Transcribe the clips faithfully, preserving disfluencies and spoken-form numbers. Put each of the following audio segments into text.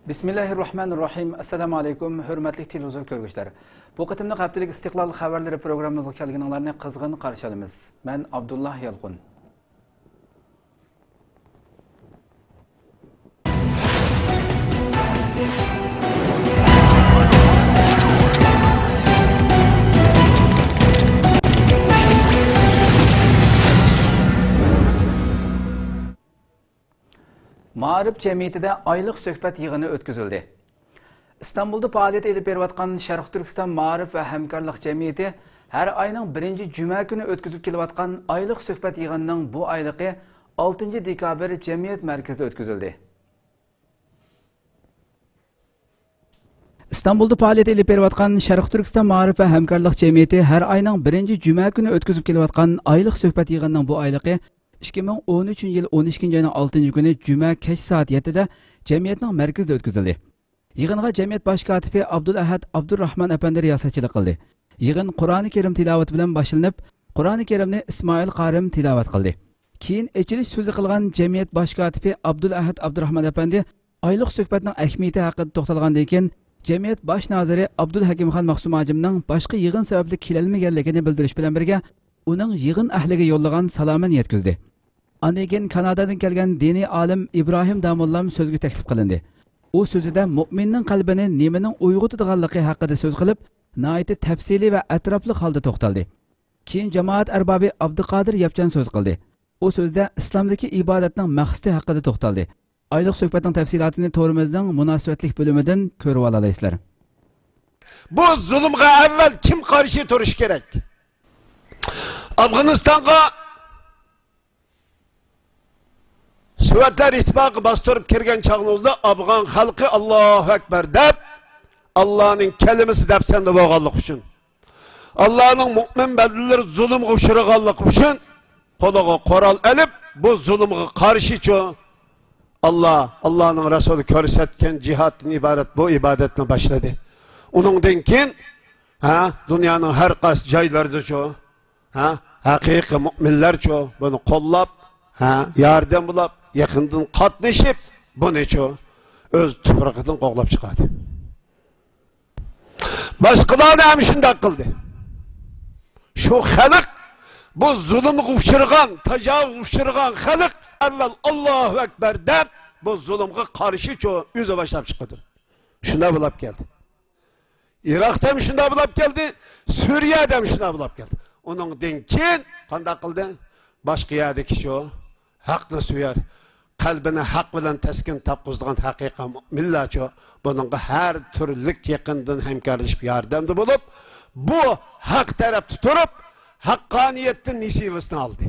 بىسمىللاھىررەھمانىررەھىم. ئەسسالامۇ ئەلەيكۇم، ھۆرمەتلىك تېلېۋىزور كۆرگۈچىلەر. بۇ قېتىملىق ھەپتىلىك ئىستىقلال خەۋەرلىرى پروگراممىمىزغا كەلگىنىڭلارنى قىزغىن قارشى ئالىمىز. مەن ئابدۇللا يالقۇن. مائارىپ جەمئىيىتىدە ئايلىق سۆھبەت يىغىنى ئۆتكۈزۈلدى. ئىستانبۇلدا پائالىيەت ئېلىپ بېرىۋاتقان شەرقىي تۈركىستان مائارىپ ۋە ھەمكارلىق جەمئىيىتى ھەر ئاينىڭ بىرىنچى جۈمە كۈنى ئۆتكۈزۈپ كېلىۋاتقان ئايلىق سۆھبەت يىغىنىنىڭ بۇ ئايلىقى ئالتىنچى دېكابىر جەمئىيەت مەركىزىدە ئۆتكۈزۈلدى. ئىستانبۇلدا پائالىيەت ئېلىپ بېرىۋاتقان شەرقىي تۈركىستان مائارىپ ۋە ھەمكارلىق جەمئىيىتى ھەر ئاينىڭ بىرىنچى جۈمە كۈنى ئۆتكۈزۈپ كېلىۋاتقان ئايلىق سۆھبەت يىغىنىنىڭ بۇ ئايلىقى ئىككى مىڭ ئون ئۈچىنچى يىل ئون ئىككىنچى ئاينىڭ ئالتىنچى كۈنى جۈمە كەچ سائەت يەتتىدە جەمئىيەتنىڭ مەركىزىدە ئۆتكۈزۈلدى. يىغىنغا جەمئىيەت باش كاتىپى ئابدۇلئەھەد ئابدۇرراھمان ئەپەندى رىياسەتچىلىك قىلدى. يىغىن قۇرئانى كەرىم تىلاۋىتى بىلەن باشلىنىپ، قۇرئانى كەرىمنى ئىسمائىل قارىم تىلاۋەت قىلدى. كېيىن ئېچىلىش سۆزى قىلغان جەمئىيەت باش كاتىپى ئابدۇلئەھەد ئابدۇرراھمان ئەپەندى ئايلىق سۆھبەتنىڭ ئەھمىيىتى ھەققىدە توختالغاندىن كېيىن، جەمئىيەت باش نازىرى ئابدۇلھەكىمخان مەخسۇم ھاجىمنىڭ باشقا يىغىن سەۋەبلىك كېلەلمىگەنلىكىنى بىلدۈرۈش بىلەن بىرگە، ئۇنىڭ يىغىن ئەھلىگە يوللىغان سالامىنى يەتكۈزدى. ئاندىن كېيىن كانادادىن كەلگەن دىنىي ئالىم ئىبراھىم داموللام سۆزگە تەكلىپ قىلىندى. ئۇ سۆزىدە مۇئمىننىڭ قەلبىنى نېمىنىڭ ئويغىتىدىغانلىقى ھەققىدە سۆز قىلىپ، ناھايىتى تەپسىلىي ۋە ئەتراپلىق ھالدا توختالدى. كېيىن جامائەت ئەربابى ئابدۇقادىر ياپچان سۆز قىلدى. ئۇ سۆزىدە ئىسلامدىكى ئىبادەتنىڭ مەقسىتى ھەققىدە توختالدى. ئايلىق سۆھبەتنىڭ تەپسىلاتىنى تورىمىزنىڭ مۇناسىۋەتلىك بۆلۈمىدىن كۆرۈۋالالايسىلەر. بۇ زۇلۇمغا ئەۋۋەل كىم قارشى تۇرۇشى كېرەك؟ ئافغانىستانغا سوۋېتلار ئىتتىپاقى باستۇرۇپ كىرگەن چاغىمىزدا ئافغان خەلقى «ئاللاھۇ ئەكبەر» دەپ، ئاللانىڭ كەلىمىسى دەپسەندە بولغانلىقى ئۈچۈن، ئاللانىڭ مۇئمىن بەندىلىرى زۇلۇمغا ئۇچرىغانلىقى ئۈچۈن قولىغا قورال ئېلىپ، بۇ زۇلۇمغا قارشىچۇ، ئاللا، ئاللانىڭ رەسۇلى كۆرسەتكەن جىھادتىن ئىبارەت بۇ ئىبادەتنى باشلىدى. ئۇنىڭدىن كېيىن، ھە، دۇنيانىڭ ھەر قايسى جايلىرىدىچۇ، ھە، ھەقىقىي مۇئمىنلەرچۇ بۇنى قوللاپ، ھە، ياردەم بولاپ، يېقىندىن قاتنىشىپ، بۇنىچۇ ئۆز تۇپرىقىدىن قوغلاپ چىقاردى. باشقىلارنى ھەم شۇنداق قىلدى. شۇ خەلق، بۇ زۇلۇمغا ئۇچرىغان، تاجاۋۇزغا ئۇچرىغان خەلق ئەۋۋەل «ئاللاھۇ ئەكبەر» دەپ، بۇ زۇلۇمغا قارشىچۇ ئۆزى باشلاپ چىقىدۇ. شۇنداق بولاپ كەلدى. ئىراقتا ھەم شۇنداق بولاپ كەلدى، سۈرىيەدە ھەم شۇنداق بولاپ كەلدى. ئۇنىڭدىن كېيىن قانداق قىلدى؟ باشقا يەردىكى شۇ ھەقنى سۆيەر، قەلبىنى ھەق بىلەن تەسكىن تاپقۇزىدىغان ھەقىقىي مۇئمىنلارچۇ بۇنىڭغا ھەر تۈرلۈك يېقىندىن ھەمكارلىشىپ ياردەمدە بولۇپ، بۇ ھەق تەرەپتە تۇرۇپ، ھەققانىيەتتىن نېسىۋىسىنى ئالدى.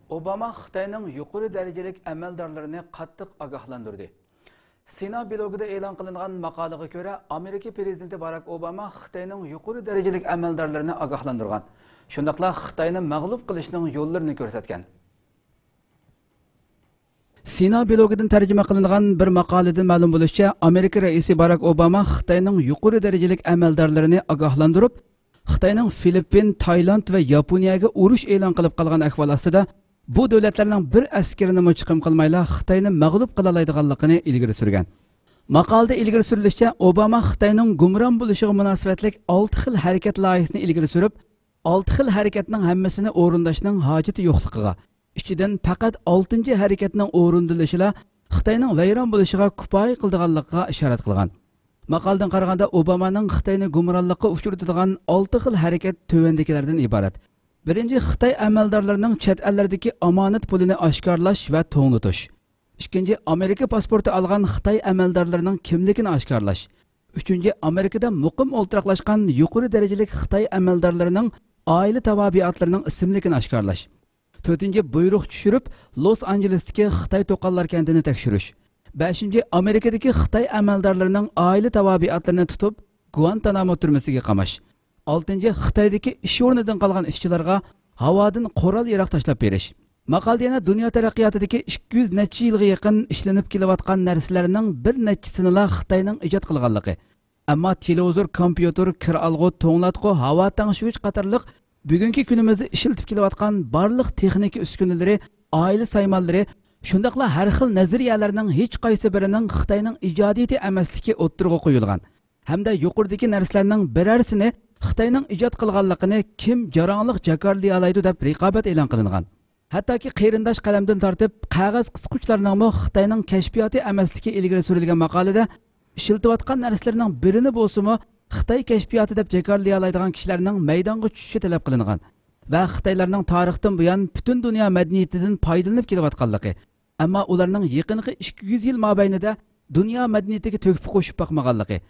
ئوباما خىتاينىڭ يۇقىرى دەرىجىلىك ئەمەلدارلىرىنى قاتتىق ئاگاھلاندۇردى. سىنا بىلوگىدا ئېلان قىلىنغان ماقالىغا كۆرە، ئامېرىكا پىرېزىدېنتى باراك ئوباما خىتاينىڭ يۇقىرى دەرىجىلىك ئەمەلدارلىرىنى ئاگاھلاندۇرغان، شۇنداقلا خىتاينى مەغلۇپ قىلىشنىڭ يوللىرىنى كۆرسەتكەن. سىنا بىلوگىدىن تەرجىمە قىلىنغان بىر ماقالىدىن مەلۇم بولۇشىچە، ئامېرىكا رەئىسى باراك ئوباما خىتاينىڭ يۇقىرى دەرىجىلىك ئەمەلدارلىرىنى ئاگاھلاندۇرۇپ، خىتاينىڭ فىلىپپىن، تايلاند ۋە ياپونىيەگە ئۇرۇش ئېلان قىلىپ قالغان ئەھۋال ئاستىدا، بۇ دۆلەتلەرنىڭ بىر ئەسكىرىنىمۇ چىقىم قىلمايلا خىتاينى مەغلۇپ قىلالايدىغانلىقىنى ئىلگىرى سۈرگەن. ماقالىدە ئىلگىرى سۈرۈلۈشىچە، ئوباما خىتاينىڭ گۇمران بولۇشىغا مۇناسىۋەتلىك ئالتە خىل ھەرىكەت لايىھىسىنى ئىلگىرى سۈرۈپ، ئالتە خىل ھەرىكەتنىڭ ھەممىسىنى ئورۇنداشنىڭ ھاجىتى يوقلۇقىغا، ئىچىدىن پەقەت ئالتىنچى ھەرىكەتنىڭ ئورۇندىلىشىلا خىتاينىڭ ۋەيران بولۇشىغا كۇپايە قىلىدىغانلىقىغا ئىشارەت قىلغان. ماقالىدىن قارىغاندا، ئوبامانىڭ خىتاينى گۇمرانلىققا ئۇچرىتىدىغان ئالتە خىل ھەرىكەت تۆۋەندىكىلەردىن ئىبارەت. بىرىنچى، خىتاي ئەمەلدارلىرىنىڭ چەت ئەللەردىكى ئامانەت پۇلىنى ئاشكارىلاش ۋە توڭلىتىش. ئىككىنچى، ئامېرىكا پاسپورتى ئالغان خىتاي ئەمەلدارلىرىنىڭ كىملىكىنى ئاشكارىلاش. ئۈچىنچى، ئامېرىكىدا مۇقىم ئولتۇراقلاشقان يۇقىرى دەرىجىلىك خىتاي ئەمەلدارلىرىنىڭ ئائىلە تاۋابىئاتلىرىنىڭ ئىسىملىكىنى ئاشكارىلاش. تۆتىنچى، بۇيرۇق چۈشۈرۈپ، لوس ئانژېلېستىكى خىتاي توقاللار كەنتىنى تەكشۈرۈش. بەشىنچى، ئامېرىكىدىكى خىتاي ئەمەلدارلىرىنىڭ ئائىلە تاۋابىئاتلىرىنى تۇتۇپ، گۇئانتانامو تۈرمىسىگە قاماش. ئالتىنچى، خىتايدىكى ئىش ئورنىدىن قالغان ئىشچىلارغا ھاۋادىن قورال ياراغ تاشلاپ بېرىش. ماقالىدە يەنە دۇنيا تەرەققىياتىدىكى ئىككى يۈز نەچچە يىلغا يېقىن ئىشلىنىپ كېلىۋاتقان نەرسىلەرنىڭ بىر نەچچىسىنىلا خىتاينىڭ ئىجاد قىلغانلىقى، ئەمما تېلېۋىزور، كومپيۇتېر، كىر ئالغۇ، توڭلاتقۇ، ھاۋا تەڭشىگۈچ قاتارلىق بۈگۈنكى كۈنىمىزدە ئىشلىتىپ كېلىۋاتقان بارلىق تېخنىكا ئۈسكۈنىلىرى، ئائىلە سايمانلىرى، شۇنداقلا ھەر خىل نەزەرىيەلەرنىڭ ھېچقايسى بىرىنىڭ خىتاينىڭ ئىجادىيىتى ئەمەسلىكى ئوتتۇرىغا قويۇلغان ھەمدە يۇقىرىدىكى نەرسىلەرنىڭ بىرەرسىنى خىتاينىڭ ئىجاد قىلغانلىقىنى كىم جاراڭلىق جاكارلىيالايدۇ دەپ رىقابەت ئېلان قىلىنغان. ھەتتاكى قېرىنداش قەلەمدىن تارتىپ قەغەز قىسقۇچلارنىڭمۇ خىتاينىڭ كەشپىياتى ئەمەسلىكى ئىلگىرى سۈرۈلگەن ماقالىدە ئىشلىتىۋاتقان نەرسىلىرىنىڭ بىرىنى بولسىمۇ خىتاي كەشپىياتى دەپ جاكارلىيالايدىغان كىشىلەرنىڭ مەيدانغا چۈشۈشى تەلەپ قىلىنغان ۋە خىتايلارنىڭ تارىختىن بۇيان پۈتۈن دۇنيا مەدەنىيىتىدىن پايدىلىنىپ كېلىۋاتقانلىقى، ئەمما ئۇلارنىڭ يېقىنقى ئىككى يۈز يىل مابەينىدە دۇنيا مەدەنىيىتىگە تۆھپە قوشۇپ باقمىغانلىقى،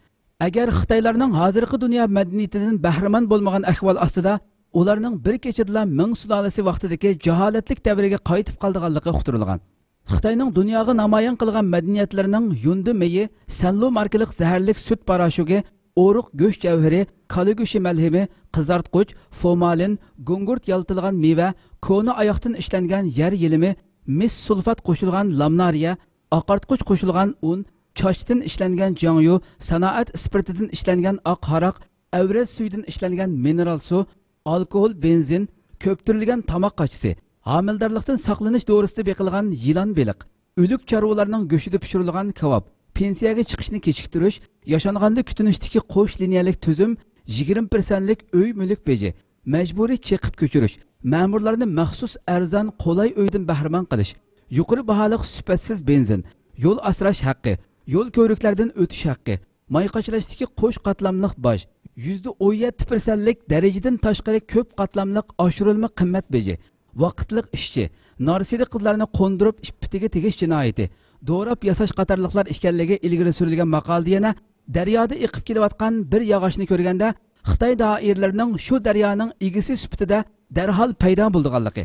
ئەگەر خىتايلارنىڭ ھازىرقى دۇنيا مەدەنىيىتىدىن بەھرىمەن بولمىغان ئەھۋال ئاستىدا، ئۇلارنىڭ بىر كېچىدىلا مىڭ سۇلالىسى ۋاقتىدىكى جاھالەتلىك دەۋرىگە قايتىپ قالىدىغانلىقى ئۇقتۇرۇلغان. خىتاينىڭ دۇنياغا نامايان قىلغان مەدەنىيەتلىرىنىڭ يۇندى مېيى، سەنلۇ ماركىلىق زەھەرلىك سۈت پاراشوكى، ئورۇق گۆش جەۋھىرى، كالا گۆشى مەلھىمى، قىزارتقۇچ، فورمالىن، گۇڭگۇرت يالتىلىغان مېۋە، كونا ئاياقتىن ئىشلەنگەن يەر يېلىمى، مىس سۇلفات قوشۇلغان لامنارىيە، ئاقارتقۇچ قوشۇلغان ئۇن، چاچتىن ئىشلەنگەن جاڭيۇ، سانائەت ئىسپىرتىدىن ئىشلەنگەن ئاق ھاراق، ئەۋرەز سۈيىدىن ئىشلەنگەن مىنېرال سۇ، ئالكوھول، بېنزىن، كۆپتۈرۈلگەن تاماق قاچىسى، ھامىلىدارلىقتىن ساقلىنىش دورىسىدا بېقىلغان يىلان بېلىق، ئۆلۈك چارۋىلارنىڭ گۆشىدە پىشۇرۇلغان كاۋاپ، پېنسىيەگە چىقىشنى كېچىكتۈرۈش، ياشانغاندا كۈتۈنۈشتىكى قوش لىنىيەلىك تۈزۈم، يىگىرمە پىرسەنتلىك ئۆي مۈلۈك بېجى، مەجبۇرىي چېقىپ كۆچۈرۈش، مەمۇرلارنى مەخسۇس ئەرزان، قولاي ئۆيدىن بەھرىمەن قىلىش، يۇقىرى باھالىق سۈپەتسىز بېنزىن، يول ئاسراش ھەققى، يول كۆۋرۈكلەردىن ئۆتۈش ھەققى، ماي قاچىلاشتىكى قوش قاتلاملىق باج، يۈزدە ئون يەتتە پىرسەنتلىك دەرىجىدىن تاشقىرى كۆپ قاتلاملىق ئاشۇرۇلما قىممەت بېجى، ۋاقىتلىق ئىشچى، نارسىدە قىزلارنى قوندۇرۇپ ئىپپىتىگە تېگىش جىنايىتى، دوراپ ياساش قاتارلىقلار ئىكەنلىكى ئىلگىرى سۈرۈلگەن ماقالىدە يەنە دەريادا ئېقىپ كېلىۋاتقان بىر ياغاچنى كۆرگەندە، خىتاي دائىرىلىرىنىڭ شۇ دەريانىڭ ئىگىسى سۈپىتىدە دەرھال پەيدا بولىدىغانلىقى،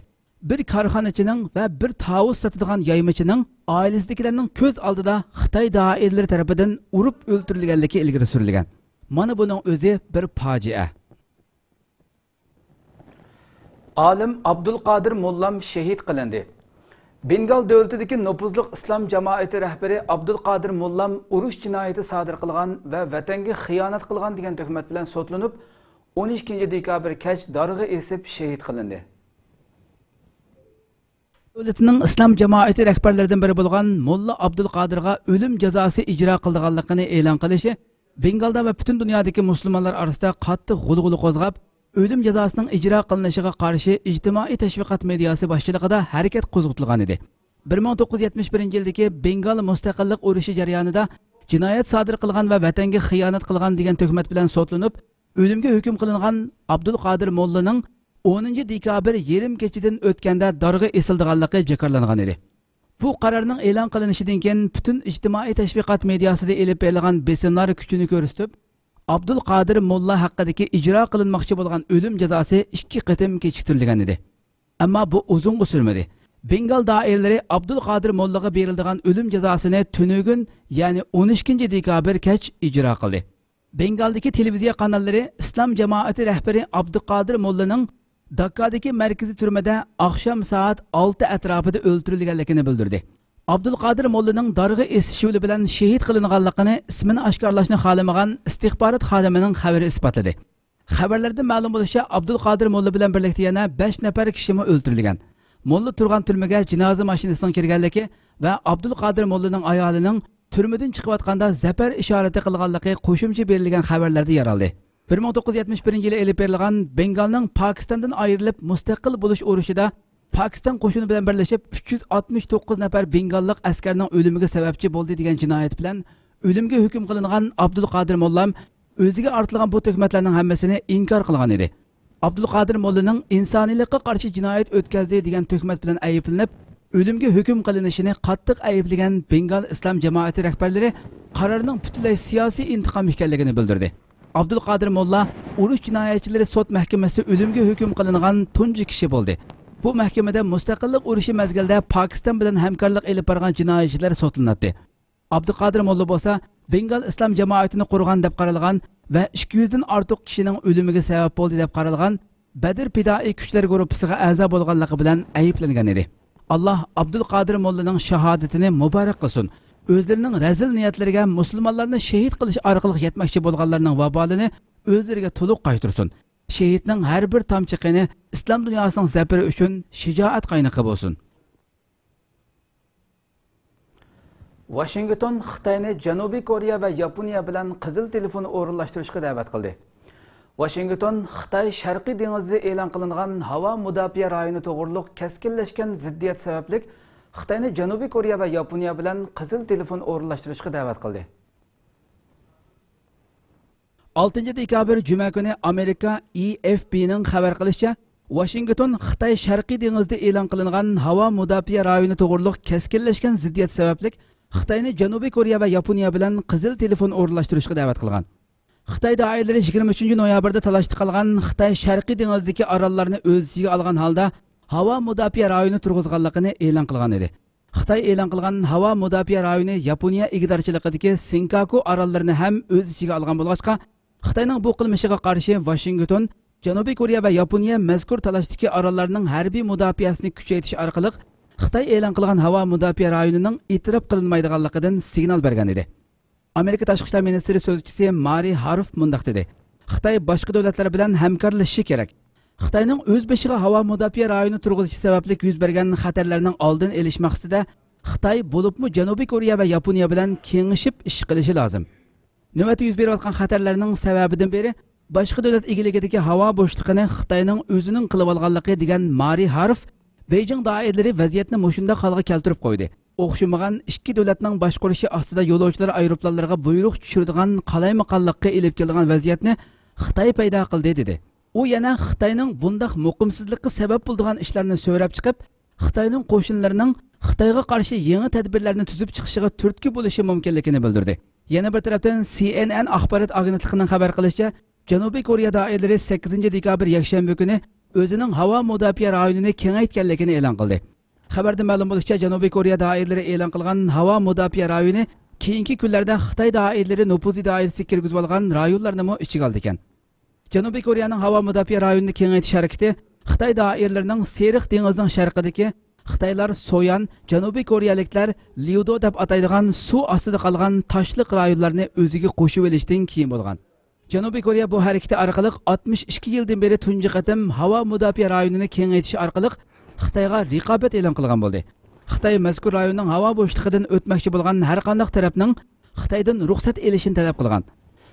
بىر كارخانىچىنىڭ ۋە بىر تاۋۇز ساتىدىغان يايمىچىنىڭ ئائىلىسىدىكىلەرنىڭ كۆز ئالدىدا خىتاي دائىرىلىرى تەرىپىدىن ئۇرۇپ ئۆلتۈرۈلگەنلىكى ئىلگىرى سۈرۈلگەن. مانا بۇنىڭ ئۆزى بىر پاجىئە. ئالىم ئابدۇلقادىر موللام شېھىت قىلىندى. بېنگال دۆلىتىدىكى نوپۇزلۇق ئىسلام جامائىتى رەھبىرى ئابدۇلقادىر موللام ئۇرۇش جىنايىتى سادىر قىلغان ۋە ۋەتەنگە خىيانەت قىلغان دېگەن تۆھمەت بىلەن سوتلىنىپ، ئون ئىككىنچى دېكابىر كەچ دارغا ئېسىپ شېھىت قىلىندى. دۆلىتىنىڭ ئىسلام جامائىتى رەھبەرلىرىدىن بىرى بولغان موللا ئابدۇلقادىرغا ئۆلۈم جازاسى ئىجرا قىلىدىغانلىقىنى ئېلان قىلىشى بېنگالدا ۋە پۈتۈن دۇنيادىكى مۇسۇلمانلار ئارىسىدا قاتتىق غۇلغۇلا قوزغاپ، ئۆلۈم جازاسىنىڭ ئىجرا قىلىنىشىغا قارشى ئىجتىمائىي تەشۋىقات مېدىياسى باشچىلىقىدا ھەرىكەت قوزغىتىلغانىدى. بىر مىڭ توققۇز يۈز يەتمىش بىرىنچى يىلدىكى بېنگال مۇستەقىللىق ئۇرۇشى جەريانىدا جىنايەت سادىر قىلغان ۋە ۋەتەنگە خىيانەت قىلغان دېگەن تۆھمەت بىلەن سوتلىنىپ، ئۆلۈمگە ھۆكۈم قىلىنغان ئابدۇلقادىر موللىنىڭ ئونىنچى دېكابىر يېرىم كېچىدىن ئۆتكەندە دارغا ئېسىلىدىغانلىقى جاكارلانغان ئىدى. بۇ قارارنىڭ ئېلان قىلىنىشىدىن كېيىن پۈتۈن ئىجتىمائىي تەشۋىقات مېدىياسىدا ئېلىپ بېرىلغان بېسىملار كۈچىنى كۆرسىتىپ، ئابدۇلقادىر موللا ھەققىدىكى ئىجرا قىلىنماقچى بولغان ئۆلۈم جازاسى ئىككى قېتىم كېچىكتۈرۈلگەن ئىدى. ئەمما بۇ ئۇزۇنغا سۈرمىدى. بېنگال دائىرىلىرى ئابدۇلقادىر موللاغا بېرىلىدىغان ئۆلۈم جازاسىنى تۈنۈگۈن، يەنى ئون ئىككىنچى دېكابىر كەچ ئىجرا قىلدى. بېنگالدىكى تېلېۋىزىيە قاناللىرى ئىسلام جامائىتى رەھبىرى ئابدۇقادىر موللىنىڭ داككادىكى مەركىزىي تۈرمىدە ئاخشام سائەت ئالتە ئەتراپىدا ئۆلتۈرۈلگەنلىكىنى بىلدۈردى. ئابدۇلقادىر موللىنىڭ دارغا ئېسىش يولى بىلەن شېھىت قىلىنغانلىقىنى ئىسمىنى ئاشكارىلاشنى خالىمىغان ئىستىخبارات خادىمىنىڭ خەۋىرى ئىسپاتلىدى. خەۋەرلەردىن مەلۇم بولۇشىچە، ئابدۇلقادىر موللا بىلەن بىرلىكتە يەنە بەش نەپەر كىشىمۇ ئۆلتۈرۈلگەن. موللا تۇرغان تۈرمىگە جىنازا ماشىنىسىنىڭ كىرگەنلىكى ۋە ئابدۇلقادىر موللىنىڭ ئايالىنىڭ تۈرمىدىن چىقىۋاتقاندا زەپەر ئىشارىتى قىلغانلىقى قوشۇمچە بېرىلگەن خەۋەرلەردە يەر ئالدى. بىر مىڭ توققۇز يۈز يەتمىش بىرىنچى يىلى ئېلىپ بېرىلغان بېنگالنىڭ پاكىستاندىن ئايرىلىپ مۇستەقىل بولۇش ئۇرۇشىدا پاكىستان قوشۇنى بىلەن بىرلىشىپ ئۈچ يۈز ئاتمىش توققۇز نەپەر بېنگاللىق ئەسكەرنىڭ ئۆلۈمىگە سەۋەبچى بولدى دېگەن جىنايەت بىلەن ئۆلۈمگە ھۆكۈم قىلىنغان ئابدۇلقادىر موللام ئۆزىگە ئارتىلغان بۇ تۆھمەتلەرنىڭ ھەممىسىنى ئىنكار قىلغان ئىدى. ئابدۇلقادىر موللىنىڭ ئىنسانىيلىققا قارشى جىنايەت ئۆتكەزدى دېگەن تۆھمەت بىلەن ئەيىبلىنىپ، ئۆلۈمگە ھۆكۈم قىلىنىشىنى قاتتىق ئەيىبلىگەن بېنگال ئىسلام جامائىتى رەھبەرلىرى قارارنىڭ پۈتۈنلەي سىياسىي ئىنتىقام ئىكەنلىكىنى بىلدۈردى. ئابدۇلقادىر موللا ئۇرۇش جىنايەتچىلىرى سوت مەھكىمىسىدە ئۆلۈمگە ھۆكۈم قىلىنغان تۇنجى كىشى بولدى. بۇ مەھكىمىدە مۇستەقىللىق ئۇرۇشى مەزگىلىدە پاكىستان بىلەن ھەمكارلىق ئېلىپ بارغان جىنايەتچىلەر سوتلىناتتى. ئابدۇقادىر موللا بولسا بېنگال ئىسلام جامائىتىنى قۇرغان دەپ قارالغان ۋە ئىككى يۈزدىن ئارتۇق كىشىنىڭ ئۆلۈمىگە سەۋەب بولدى دەپ قارالغان بەدر پىدائىي كۈچلەر گۇرۇپپىسىغا ئەزا بولغانلىقى بىلەن ئەيىبلەنگەن ئىدى. ئاللاھ ئابدۇلقادىر موللىنىڭ شاھادىتىنى مۇبارەك قىلسۇن. ئۆزلىرىنىڭ رەزىل نىيەتلىرىگە مۇسۇلمانلارنى شېھىت قىلىش ئارقىلىق يەتمەكچى بولغانلارنىڭ ۋابالىنى ئۆزلىرىگە تولۇق قايتۇرسۇن. شېھىتنىڭ ھەر بىر تامچە قېنى ئىسلام دۇنياسىنىڭ زەپىرى ئۈچۈن شىجائەت قاينىقى بولسۇن. ۋاشىنگتون خىتاينى جەنۇبىي كورېيە ۋە ياپونىيە بىلەن قىزىل تېلېفون ئورۇنلاشتۇرۇشقا دەۋەت قىلدى. ۋاشىنگتون خىتاي شەرقىي دېڭىزىدا ئېلان قىلىنغان ھاۋا مۇداپىئە رايونى توغرۇلۇق كەسكىنلەشكەن زىددىيەت سەۋەبلىك خىتاينى جەنۇبىي كورېيە ۋە ياپونىيە بىلەن قىزىل تېلېفون ئورۇنلاشتۇرۇشقا دەۋەت قىلدى. ئالتىنچى دېكابىر جۈمە كۈنى ئامېرىكا ئېي ئېف پىنىڭ خەۋەر قىلىشىچە، ۋاشىنگتون خىتاي شەرقىي دېڭىزىدا ئېلان قىلىنغان ھاۋا مۇداپىئە رايونى توغرۇلۇق كەسكىنلەشكەن زىددىيەت سەۋەبلىك خىتاينى جەنۇبىي كورېيە ۋە ياپونىيە بىلەن قىزىل تېلېفون ئورۇنلاشتۇرۇشقا دەۋەت قىلغان. خىتاي دائىرىلىرى يىگىرمە ئۈچىنچى نويابىردا تالاش قىلغان خىتاي شەرقىي دېڭىزىدىكى ئاراللارنى ئۆز ئىچىگە ئالغان ھالدا ھاۋا مۇداپىئە رايونى تۇرغۇزغانلىقىنى ئېلان قىلغان ئىدى. خىتاي ئېلان قىلغان ھاۋا مۇداپىئە رايونى ياپونىيە ئىگىدارچىلىقىدىكى سېنكاكۇ ئاراللىرىنى ھەم ئۆز ئىچىگە ئالغان بولغاچقا، خىتاينىڭ بۇ قىلمىشىغا قارشى ۋاشىنگتون جەنۇبىي كورېيە ۋە ياپونىيە مەزكۇر تالاشتىكى ئاراللارنىڭ ھەربىي مۇداپىئەسىنى كۈچەيتىش ئارقىلىق خىتاي ئېلان قىلغان ھاۋا مۇداپىئە رايونىنىڭ ئېتىراپ قىلىنمايدىغانلىقىدىن سىگنال بەرگەن ئىدى. ئامېرىكا تاشقى ئىشلار مىنىستىرى سۆزچىسى مارى ھارف مۇنداق دېدى: خىتاي باشقا دۆلەتلەر بىلەن ھەمكارلىشىشى كېرەك. خىتاينىڭ ئۆز بېشىغا ھاۋا مۇداپىئە رايونى تۇرغۇزۇشى سەۋەبلىك يۈز بەرگەن خەتەرلەرنىڭ ئالدىنى ئېلىش مەقسىتىدە خىتاي، بولۇپمۇ جەنۇبىي كورېيە ۋە ياپونىيە بىلەن كېڭىشىپ ئىش قىلىشى لازىم. نۆۋەتتە يۈز بېرىۋاتقان خەتەرلەرنىڭ سەۋەبىدىن بىرى باشقا دۆلەت ئىگىلىكىدىكى ھاۋا بوشلۇقىنى خىتاينىڭ ئۆزىنىڭ قىلىۋالغانلىقى، دېگەن مارى ھارف بېيجىڭ دائىرىلىرى ۋەزىيەتنى مۇشۇنداق ھالغا كەلتۈرۈپ قويدى. ئوخشىمىغان ئىككى دۆلەتنىڭ باشقۇرۇشى ئاستىدا يولۇچىلار ئايروپىلانلىرىغا بۇيرۇق چۈشۈرىدىغان قالايمىقانلىققا ئېلىپ كېلىدىغان ۋەزىيەتنى خىتاي پەيدا قىلدى، دېدى. ئۇ يەنە خىتاينىڭ بۇنداق مۇقىمسىزلىققا سەۋەب بولىدىغان ئىشلارنى سۆرەپ چىقىپ، خىتاينىڭ قوشۇنلىرىنىڭ خىتايغا قارشى يېڭى تەدبىرلەرنى تۈزۈپ چىقىشىغا تۈرتكە بولۇشى مۇمكىنلىكىنى بىلدۈردى. يەنە بىر تەرەپتىن، سى ئېن ئېن ئاخبارات ئاگېنتلىقىنىڭ خەۋەر قىلىشىچە، جەنۇبىي كورېيە دائىرىلىرى سەككىزىنچى دېكابىر يەكشەنبە كۈنى ئۆزىنىڭ ھاۋا مۇداپىئە رايونىنى كېڭەيتكەنلىكىنى ئېلان قىلدى. خەۋەردىن مەلۇم بولۇشىچە، جەنۇبىي كورېيە دائىرىلىرى ئېلان قىلغان ھاۋا مۇداپىئە رايونى كېيىنكى كۈنلەردە خىتاي دائىرىلىرى نوپۇزى دائىرىسىگە كىرگۈزۈۋالغان رايونلارنىمۇ ئىچىگە ئالىدىكەن. جەنۇبىي كورېيەنىڭ ھاۋا مۇداپىئە رايونىنى كېڭەيتىش ھەرىكىتى خىتاي دائىرىلىرىنىڭ سېرىق دېڭىزنىڭ شەرقىدىكى، خىتايلار سويان، جەنۇبىي كورېيەلىكلەر ليۇدو دەپ ئاتايدىغان سۇ ئاستىدا قالغان تاشلىق رايونلارنى ئۆزىگە قوشۇۋېلىشتىن كېيىن بولغان. جەنۇبىي كورېيە بۇ ھەرىكىتى ئارقىلىق ئاتمىش ئىككى يىلدىن بېرى تۇنجى قېتىم ھاۋا مۇداپىئە رايونىنى كېڭەيتىش ئارقىلىق خىتايغا رىقابەت ئېلان قىلغان بولدى. خىتاي مەزكۇر رايوننىڭ ھاۋا بوشلۇقىدىن ئۆتمەكچى بولغان ھەرقانداق تەرەپنىڭ خىتايدىن رۇخسەت ئېلىشىنى تەلەپ قىلغان.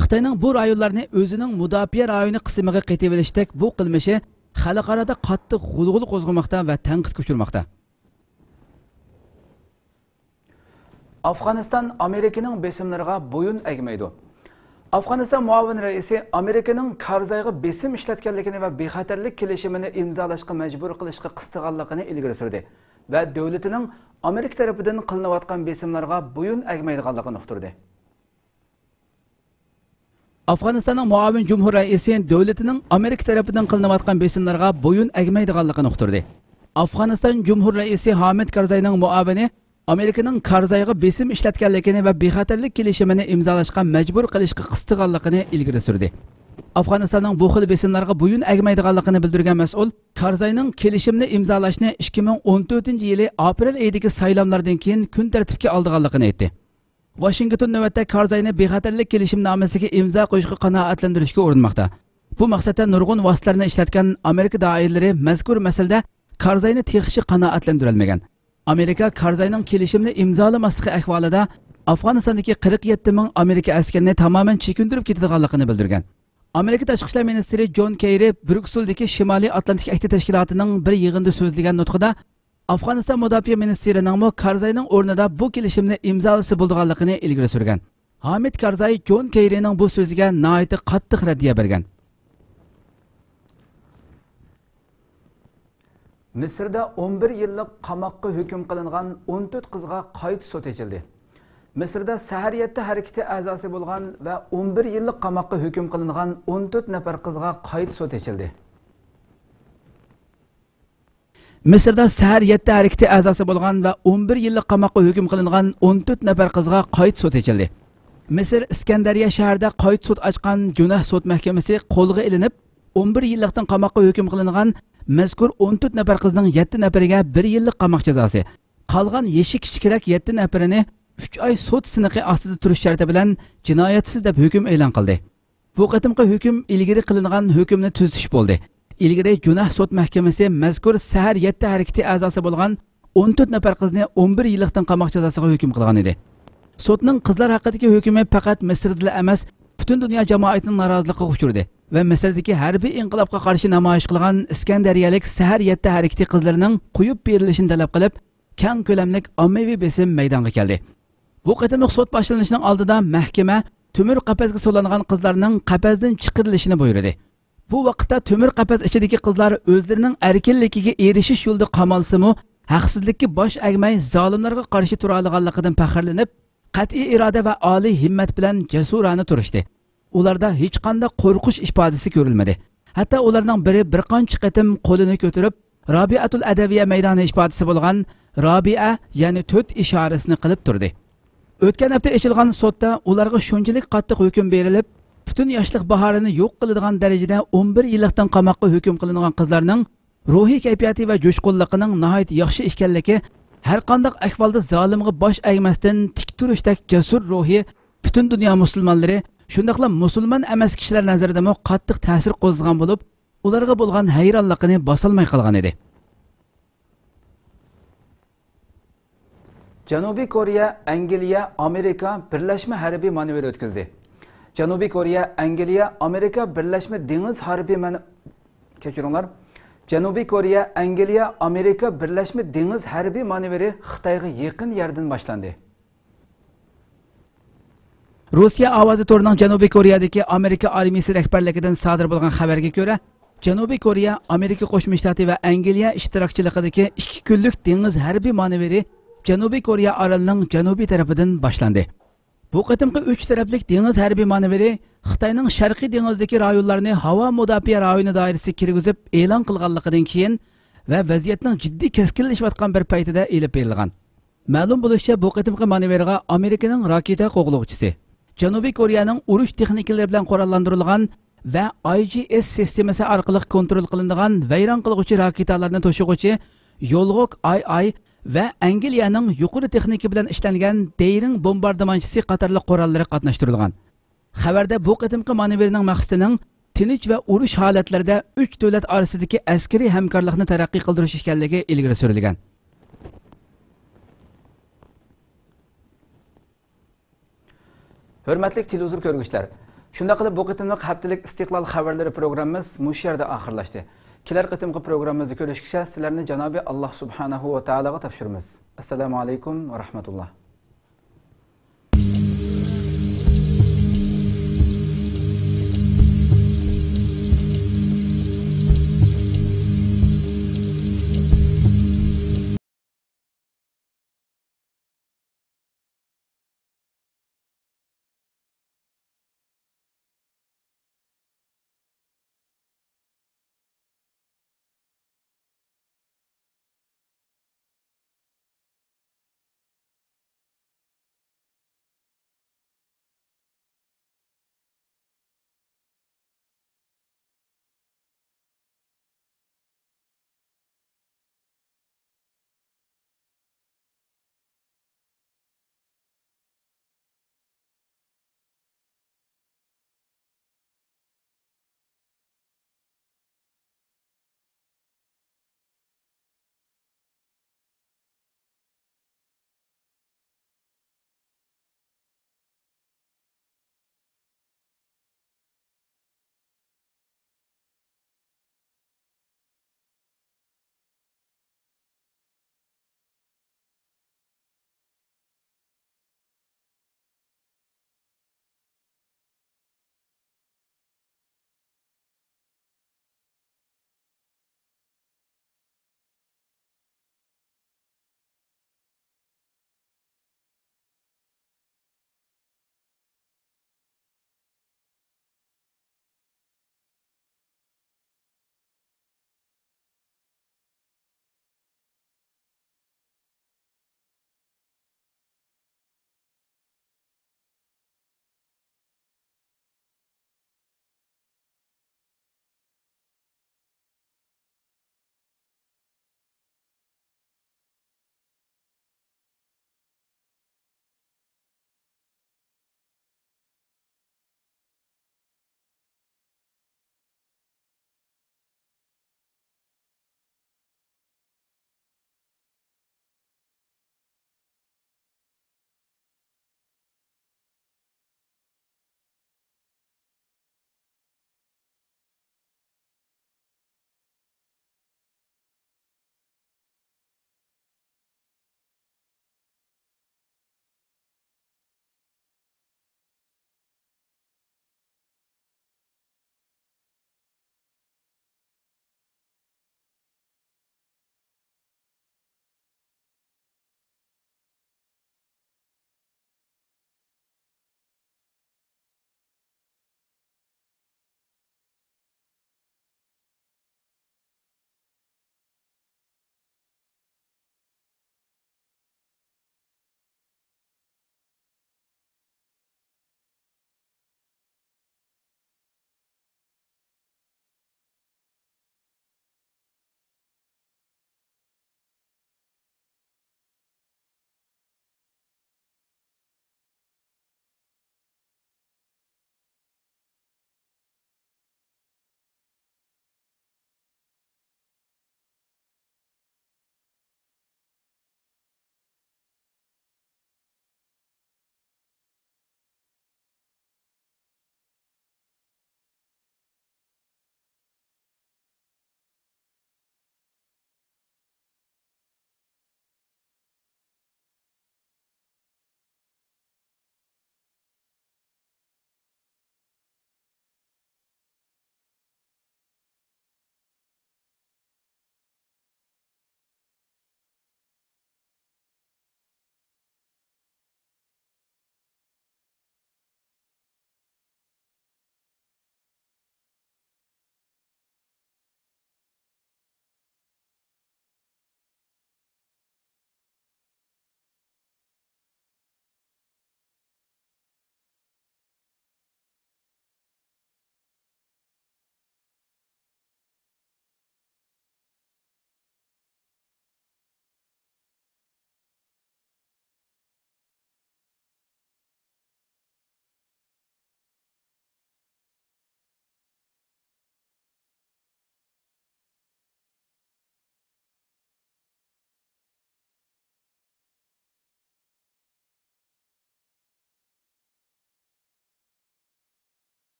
خىتاينىڭ بۇ رايونلارنى ئۆزىنىڭ مۇداپىئە رايونى قىسمىغا قېتىۋېلىشتەك بۇ قىلمىشى خەلقئارادا قاتتىق غۇلغۇلا قوزغىماقتا ۋە تەنقىدكە ئۇچرىماقتا. ئافغانىستان ئامېرىكىنىڭ بېسىملىرىغا بويۇن ئەگمەيدۇ. ئافغانىستان مۇئاۋىن رەئىسى ئامېرىكىنىڭ كارزايغا بېسىم ئىشلەتكەنلىكىنى ۋە بىخەتەرلىك كېلىشىمىنى ئىمزالاشقا مەجبۇر قىلىشقا قىستىغانلىقىنى ئىلگىرى سۈردى ۋە دۆلىتىنىڭ ئامېرىكا تەرىپىدىن قىلىنىۋاتقان بېسىملارغا بويۇن ئەگمەيدىغانلىقىنى ئۇقتۇردى. ئافغانىستاننىڭ مۇئاۋىن جۇمھۇر رەئىسى دۆلىتىنىڭ ئامېرىكا تەرىپىدىن قىلىنىۋاتقان بېسىملارغا بويۇن ئەگمەيدىغانلىقىنى ئۇقتۇردى. ئافغانىستان جۇمھۇر رەئىسى ھامىد كارزاينىڭ مۇئاۋىنى ئامېرىكىنىڭ كارزايغا بېسىم ئىشلەتكەنلىكىنى ۋە بىخەتەرلىك كېلىشىمىنى ئىمزالاشقا مەجبۇر قىلىشقا قىستىغانلىقىنى ئىلگىرى سۈردى. ئافغانىستاننىڭ بۇ خىل بېسىملارغا بويۇن ئەگمەيدىغانلىقىنى بىلدۈرگەن مەسئۇل كارزاينىڭ كېلىشىمنى ئىمزالاشنى ئىككى مىڭ ئون تۆتىنچى يىلى ئاپرېل ئېيىدىكى سايلاملاردىن كېيىن كۈن تەرتىپكە ئالىدىغانلىقىنى ئېيتتى. ۋاشىنگتون نۆۋەتتە كارزاينى بىخەتەرلىك كېلىشىمنامىسىگە ئىمزا قويۇشقا قانائەتلەندۈرۈشكە ئۇرۇنماقتا. بۇ مەقسەتتە نۇرغۇن ۋاسىتىلەرنى ئىشلەتكەن ئامېرىكا دائىرىلىرى مەزكۇر مەسىلىدە كارزاينى تېخىچە قانائەتلەندۈرەلمىگەن. ئامېرىكا كارزاينىڭ كېلىشىمنى ئىمزالىماسلىقى ئەھۋالىدا ئافغانىستاندىكى قىرىق يەتتە مىڭ ئامېرىكا ئەسكىرىنى تامامەن چېكىندۈرۈپ كېتىدىغانلىقىنى بىلدۈرگەن. ئامېرىكا تاشقى ئىشلار مىنىستىرى جون كېررى بريۇكسېلدىكى شىمالىي ئاتلانتىك ئەھدى تەشكىلاتىنىڭ بىر يىغىنىدا سۆزلىگەن نۇتقىدا، ئافغانىستان مۇداپىئە مىنىستىرىنىڭمۇ كارزاينىڭ ئورنىدا بۇ كېلىشىمنى ئىمزالىسا بولىدىغانلىقىنى ئىلگىرى سۈرگەن. ھامىد كارزاي جون كېررىنىڭ بۇ سۆزىگە ناھايىتى قاتتىق رەددىيە بەرگەن. مىسىردا ئون بىر يىللىق قاماققا ھۆكۈم قىلىنغان ئون تۆت قىزغا قايتا سوت ئېچىلدى. مىسىردا سەھەر يەتتە ھەرىكىتى ئەزاسى بولغان ۋە ئون بىر يىللىق قاماققا ھۆكۈم قىلىنغان ئون تۆت نەپەر قىزغا قايتا سوت ئېچىلدى. مىسىردا سەھەر يەتتە ھەرىكىتى ئەزاسى بولغان ۋە ئون بىر يىللىق قاماققا ھۆكۈم قىلىنغان ئون تۆت نەپەر قىزغا قايتا سوت ئېچىلدى. مىسىر ئىسكەندەرىيە شەھىرىدە قايتا سوت ئاچقان جۈنەھ سوت مەھكىمىسى قولغا ئېلىنىپ، ئون بىر يىللىقتىن قاماققا ھۆكۈم قىلىنغان مەزكۇر ئون تۆت نەپەر قىزنىڭ يەتتە نەپىرىگە بىر يىللىق قاماق جازاسى، قالغان يېشى كىچىكرەك يەتتە نەپىرىنى ئۈچ ئاي سوت سىنىقى ئاستىدا تۇرۇش شەرتى بىلەن جىنايەتسىز دەپ ھۆكۈم ئېلان قىلدى. بۇ قېتىمقى ھۆكۈم ئىلگىرى قىلىنغان ھۆكۈمنى تۈزىتىش بولدى. ئىلگىرى جۈناھ سوت مەھكىمىسى مەزكۇر سەھەر يەتتە ھەرىكىتى ئەزاسى بولغان ئون تۆت نەپەر قىزنى ئون بىر يىللىقتىن قاماق جازاسىغا ھۆكۈم قىلغان ئىدى. سوتنىڭ قىزلار ھەققىدىكى ھۆكمى پەقەت مىسىردىلا ئەمەس، پۈتۈن دۇنيا جامائىتىنىڭ نارازىلىقىغا ئۇچرىدى ۋە مىسىردىكى ھەربىي ئىنقىلابقا قارشى نامايىش قىلغان ئىسكەندەرىيەلىك سەھەر يەتتە ھەرىكىتى قىزلىرىنىڭ قويۇپ بېرىلىشىنى تەلەپ قىلىپ، كەڭ كۆلەملىك ئاممىۋى بېسىم مەيدانغا كەلدى. بۇ قېتىملىق سوت باشلىنىشنىڭ ئالدىدا مەھكىمە تۆمۈر قەپەسكە سولانغان قىزلارنىڭ قەپەستىن چىقىرىلىشىنى بۇيرۇدى. بۇ ۋاقىتتا تۆمۈر قەپەس ئىچىدىكى قىزلار ئۆزلىرىنىڭ ئەركىنلىكىگە ئېرىشىش يولىدا قامالسىمۇ، ھەقسىزلىككە باش ئەگمەي، زالىملارغا قارشى تۇرالىغانلىقىدىن پەخىرلىنىپ، قەتئىي ئىرادە ۋە ئالىي ھىممەت بىلەن جەسۇرانە تۇرۇشتى. ئۇلاردا ھېچقانداق قورقۇش ئىپادىسى كۆرۈلمىدى. ھەتتا ئۇلارنىڭ بىرى بىر قانچە قېتىم قولىنى كۆتۈرۈپ، رابىئەتۇل ئەدەۋىيە مەيدانى ئىپادىسى بولغان رابىئە، يەنى تۆت ئىشارىسىنى قىلىپ تۇردى. ئۆتكەن ھەپتە ئېچىلغان سوتتا ئۇلارغا شۇنچىلىك قاتتىق ھۆكۈم بېرىلىپ، پۈتۈن ياشلىق باھارىنى يوق قىلىدىغان دەرىجىدە ئون بىر يىللىقتىن قاماققا ھۆكۈم قىلىنغان قىزلارنىڭ روھىي كەيپىياتى ۋە جۇشقۇنلۇقىنىڭ ناھايىتى ياخشى ئىكەنلىكى، ھەرقانداق ئەھۋالدا زالىمغا باش ئەگمەستىن تىك تۇرۇشتەك جەسۇر روھى پۈتۈن دۇنيا مۇسۇلمانلىرى، شۇنداقلا مۇسۇلمان ئەمەس كىشىلەر نەزىرىدىمۇ قاتتىق تەسىر قوزغىغان بولۇپ، ئۇلارغا بولغان ھەيرانلىقىنى باسالماي قالغان ئىدى. جەنۇبىي كورېيە، ئەنگلىيە، ئامېرىكا بىرلەشمە ھەربىي مانېۋىر ئۆتكۈزدى. جەنۇبىي كورېيە، ئەنگلىيە، ئامېرىكا بىرلەشمە دېڭىز ھەربىي مەن-، كەچۈرۈڭلار. جەنۇبىي كورېيە، ئەنگلىيە، ئامېرىكا بىرلەشمە دېڭىز ھەربىي مانېۋىرى خىتايغا يېقىن يەردىن باشلاندى. روسىيە ئاۋازى تورىنىڭ جەنۇبىي كورېيەدىكى ئامېرىكا ئارمىيىسى رەھبەرلىكىدىن سادىر بولغان خەۋەرگە كۆرە، جەنۇبىي كورېيە، ئامېرىكا قوشما شتاتى ۋە ئەنگلىيە ئىشتىراكچىلىقىدىكى ئىككى كۈنلۈك دېڭىز ھەربىي مانېۋىرى جەنۇبىي كورېيە ئارىلىنىڭ جەنۇبىي تەرىپىدىن باشلاندى. بۇ قېتىمقى ئۈچ تەرەپلىك دېڭىز ھەربىي مانېۋىرى خىتاينىڭ شەرقىي دېڭىزىدىكى رايونلارنى ھاۋا مۇداپىئە رايونى دائىرىسىگە كىرگۈزۈپ ئېلان قىلغانلىقىدىن كېيىن ۋە ۋەزىيەتنىڭ جىددىي كەسكىنلىشىۋاتقان بىر پەيتىدە ئېلىپ بېرىلغان. مەلۇم بولۇشىچە، بۇ قېتىمقى مانېۋىرغا ئامېرىكىنىڭ راكېتا قوغلىغۇچىسى، جەنۇبىي كورېيەنىڭ ئۇرۇش تېخنىكىلىرى بىلەن قوراللاندۇرۇلغان ۋە ئاي جى ئېس سىستېمىسى ئارقىلىق كونترول قىلىنىدىغان ۋەيران قىلغۇچى راكېتالارنى توشۇغۇچى يولغوك ئاي ئاي ۋە ئەنگلىيەنىڭ يۇقىرى تېخنىكا بىلەن ئىشلەنگەن دېيرىڭ بومباردىمانچىسى قاتارلىق قوراللىرى قاتناشتۇرۇلغان. خەۋەردە بۇ قېتىمقى مانېۋىرنىڭ مەقسىتىنىڭ تىنچ ۋە ئۇرۇش ھالەتلىرىدە ئۈچ دۆلەت ئارىسىدىكى ئەسكىرىي ھەمكارلىقنى تەرەققىي قىلدۇرۇش ئىكەنلىكى ئىلگىرى سۈرۈلگەن. ھۆرمەتلىك تېلېۋىزور كۆرگۈچىلەر، شۇنداق قىلىپ بۇ قېتىملىق ھەپتىلىك ئىستىقلال خەۋەرلىرى پروگراممىمىز مۇشۇ يەردە ئاخىرلاشتى. كېلەر قېتىمقى پروگراممىمىزدا كۆرۈشكىچە سىلەرنى جانابى ئاللا سۇبھانەھۇ ۋە تائالاغا تاپشۇرىمىز. ئەسسالامۇ ئەلەيكۇم ۋە رەھمەتۇللا.